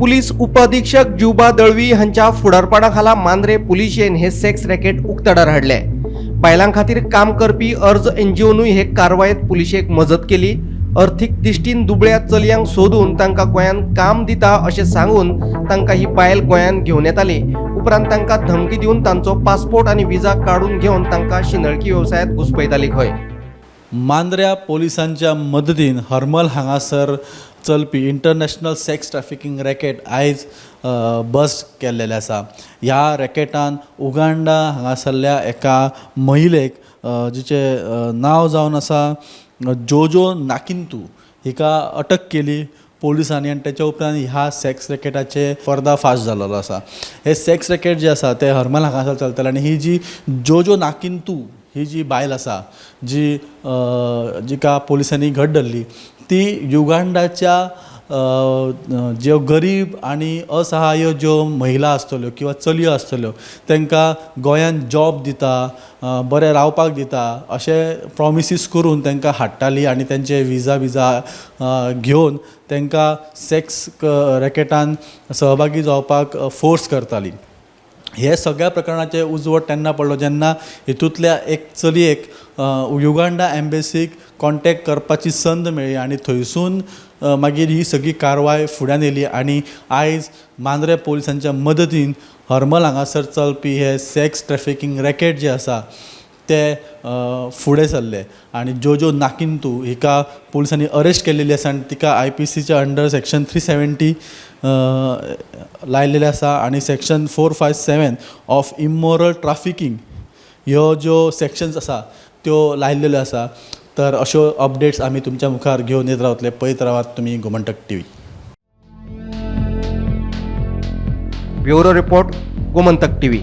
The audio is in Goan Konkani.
पुलीस उपअधीक्षक जिवबा दळवी हांच्या फुडारपणा खाला मांद्रे पुलिशेन हे सेक्स रॅकेट उक्ताडार हाडले. बायलां खातीर काम करपी अर्ज एनजीओनूय हे कारवायेत पुलिशेक मजत केली. अर्थीक दिश्टीन दुबळ्या चलयांक सोदून तांकां गोंयांत काम दिता अशें सांगून तांकां ही बायल गोंयांत घेवन येताली. उपरांत तांकां धमकी दिवन तांचो पासपोर्ट आनी विजा काडून घेवन तांकां शिंदळकी वेवसायांत घुसपयताली खंय. मांद्र्या पोलिसांच्या मदतीन हरमल हांगासर चलपी इंटरनॅशनल सेक्स ट्रॅफिकींग रॅकेट आयज बस्ट केल्लेलें आसा. ह्या रॅकेटान उगांडा हांगासरल्या एका महिलेक जिचें नांव जावन आसा जोजो नाकिंतू हिका अटक केली पोलिसांनी आनी तेच्या उपरांत ह्या सेक्स रॅकेटाचे पर्दाफाश जाल्लो आसा. हे सेक्स रॅकेट जे आसा ते हरमल हांगासर चलताले आनी ही जी जोजो नाकिंतू ही जी बायल आसा जी जिका पोलिसांनी घट धरली ती युगांडाच्या ज्यो गरीब आनी असहाय्य ज्यो महिला आसतल्यो किंवा चलयो आसतल्यो तांकां गोंयांत जॉब दिता, बरें रावपाक दिता अशें प्रोमिसीस करून तांकां हाडटाली आनी तांचे विजा घेवन तांकां सेक्स रॅकेटान सहभागी जावपाक फोर्स करताली. हे सगळ्या प्रकरणाचे उजवड तेन्ना पडलो जेन्ना हितूंतल्या एक चलयेक युगांडा एम्बेसीक कॉन्टेक्ट करपाची संद मेळ्ळी आनी थंयसून मागीर ही सगळी कारवाय फुड्यान येयली आनी आयज मांद्रे पोलिसांच्या मदतीन हरमल हांगासर चलपी हे सेक्स ट्रॅफिकींग रॅकेट जे आसा ते फुडें सरले आनी जोजो नाकिंतू हिका पोलिसांनी अरेस्ट केल्लेली आसा आनी तिका IPCच्या अंडर सेक्शन 370 लायलेले आसा आनी सेक्शन 457 ऑफ इमोरल ट्राफिकींग ह्यो ज्यो सेक्शन्स आसा त्यो लायलेल्यो आसा. तर अश्यो अपडेट्स आमी तुमच्या मुखार घेवन येत रावतले. पळयत रावात तुमी Gomantak TV. Bureau report, Gomantak TV.